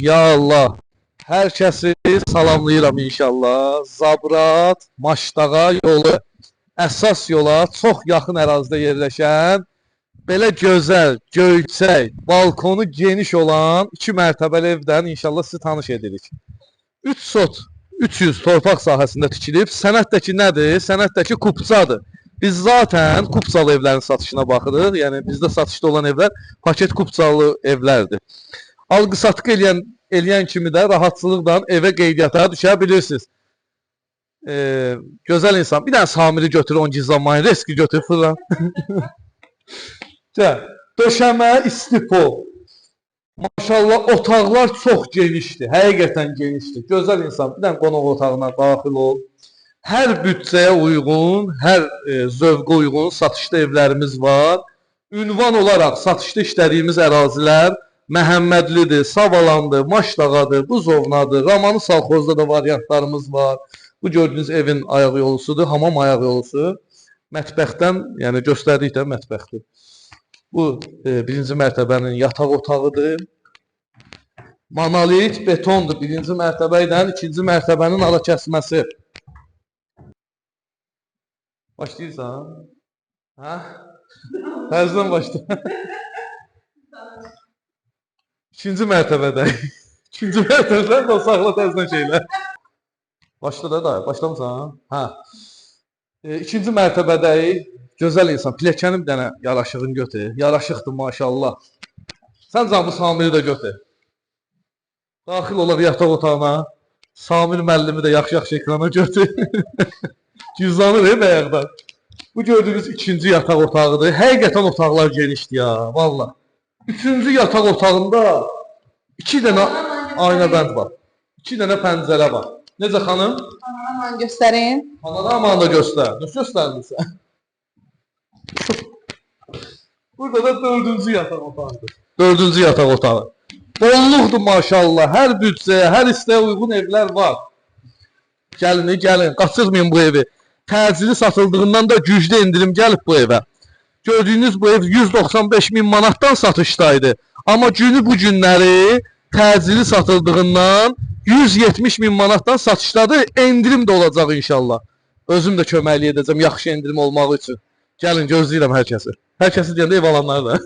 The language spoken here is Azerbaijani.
Ya Allah. Hər kəsi salamlayıram inşallah. Zabrat, Maşdağa yolu əsas yola çox yaxın ərazidə yerləşən belə gözəl, göyçək, balkonu geniş olan iki mərtəbəli evdən inşallah sizi tanış edirik. 3 sot 300 torpaq sahəsində tikilib. Sənətdəki nədir? Sənətdəki kupçadır. Biz zaten kupçalı evlərin satışına baxırıq. Yəni bizdə satışda olan evlər paket kupçalı evlərdir. Alqı-satqı eləyən kimi də rahatçılıqla evə qeydiyyata düşə bilirsiniz. Gözəl insan. Bir dənə Samiri götür, onu gizlənməyin. Reski götür, fırlan. Gəl. Döşəmə istipol. Maşallah otaqlar çox genişdir. Həqiqətən genişdir. Gözəl insan. Bir dənə qonaq otağına daxil ol. Hər büdcəyə uyğun, hər zövqə uyğun satışda evlərimiz var. Ünvan olaraq satışda işlədiyimiz ərazilər Məhəmmədlidir, Savalandır, Maşdağadır, Buzovnadır, Ramanı Salxozda da variantlarımız var. Bu gördüyünüz evin ayaq yolusudur, hamam ayaq yolusu. Mətbəxdən, yəni göstərdik də mətbəxdir. Bu birinci mərtəbənin yataq otağıdır. Monolit betondur birinci mərtəbə ilə ikinci mərtəbənin ara kəsməsi. Başlayırsan? Hə? Təzədən başla. İkinci mərtəbədə. İkinci mərtəbədən də saxla təzədən şeylər. Başla da dayı, başlamısan? Hə. İkinci mərtəbədəyik. Gözəl insan. Pilləkəni bir dənə yaraşığını götür. Yaraşıqdır maşallah. Sən can bu Samiri də götür. Daxil olaq yataq otağına. Samir müəllimi də yaxşı-yaxşı ekrana götür. Cüzdanı ver bayaqdan. Bu gördüyünüz ikinci yataq otağıdır. Həqiqətən otaqlar genişdir ya, valla. Üçüncü yataq otağında iki dənə ayna bənd var. İki dənə pəncərə var. Necə xanım? Panoramanı göstərin. Panoramanı da göstər. Nə göstərmirsən? Burada da dördüncü yataq otağıdır. Dördüncü yataq otağı. Bolluqdur maşallah. Hər büdcəyə, hər istəyə uyğun evlər var. Gəlin, gəlin. Qaçırmayın bu evi. Təcili satıldığından da güclü endirim gəlib bu evə. Gördüyünüz bu ev 195 min manatdan satışdaydı. Amma günü bu günləri təcili satıldığından 170 min manatdan satışdadır. Endirim də olacaq inşallah. Özüm də köməklik edəcəm yaxşı endirim olmağı üçün. Gəlin gözləyirəm hər kəsi. Hər kəsi deyəndə ev alanları da.